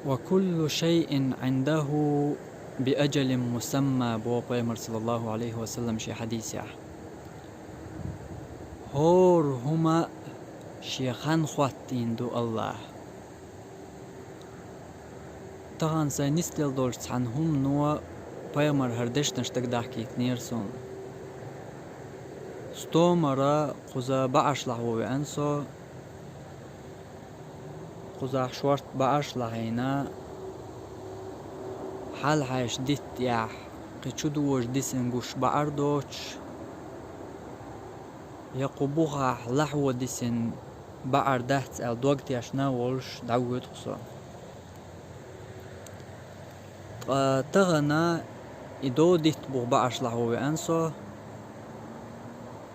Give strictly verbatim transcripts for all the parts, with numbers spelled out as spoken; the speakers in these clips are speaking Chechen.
وكل شيء عنده بأجل مسمى, боху Пайхамар, саллаллаху Ӏалайхи ва саллам, шен хьадисехь. ХӀора хӀума шен хан хӀоттийна ду АллахӀа. Тахана сайн нисделла долчу цхьана хӀумано Пайхамаран хӀара дешнаш дагадахкийтинера суна. Стомара кхуза бӀарш лахьо веана со, кхузахь шорта бӀарш лахьийна, хьалхьаьжча дитта тӀехь кхин чудожа дисина гуш бӀар доцуш, я кху бухахь лахьо дисина бӀар дац аьлла дог тешна а волуш дӀавоьду-кх со. Ткъа тахана и дов дитта буха бӀарш лахьо веана со,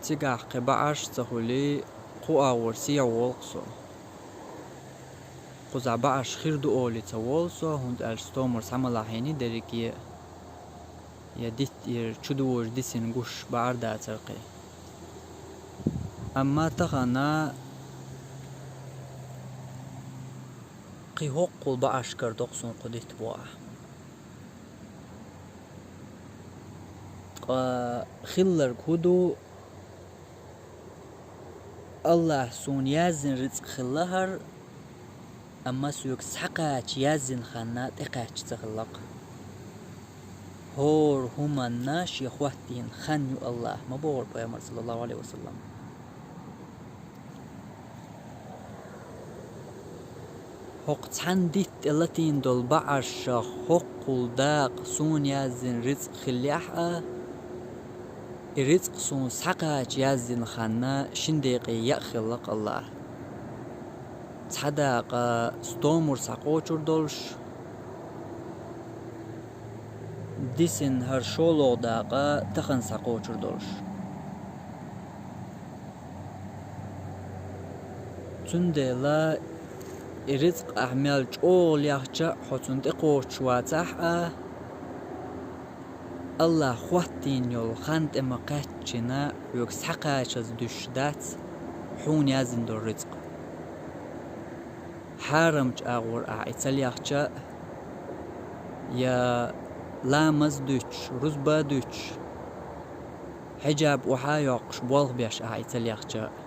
цигахь кхин бӀарш а ца хуьлий, кху агӀор сехьа волу-кх со. Кхузахь бӀарш хир ду олий ца волу со, хӀунда аьлча стомара схьа ма лахьийний дерриге, я дитта, я чудожа дисина гуш бӀар дацара кхин. Амма тахана кхин хӀоккхул бӀарш карадо-кх суна кху дитта бухахь. Ткъа хилларг хӀун ду? АллахӀа суна яздина рицкъ хилла хӀара, амма соьга схьакхача яздина ханна тӀекхаьчча ца хилла-кх. ХӀора хӀуманна шен хӀоттийна хан ю АллахӀа, ма бохура Пайхамар, саллаллаху Ӏалайхи ва саллам. ХӀокху цхьана дитта тӀе латийна долу бӀаршах хӀоккхул дакъа суна яздина рицкъ хиллехь а, и рицкъ суна схьакхача яздина ханна шина декъе яа хилла-кх АллахӀа. Цхьа дакъа стомара схьакхочур долуш, дисина хӀара шолгӀа дакъа тахана схьакхочур долуш. Цундела и рицкъ ахь мел чӀогӀа лехча а, хьо цунна тӀекхочуш вацахь а, АллахӀа хӀоттийна йолу хан тӀе ма-кхаьччина, хьоьга схьакхачаза дуьсуш дац хьуна яздина долу рицкъ. Хьарамчу агӀор ахь и ца лехча а, я ламаз а дуьтуш, рузба а дуьтуш, хьиджаб охьа а йоккхуш, болх беш ахь и ца лехча а.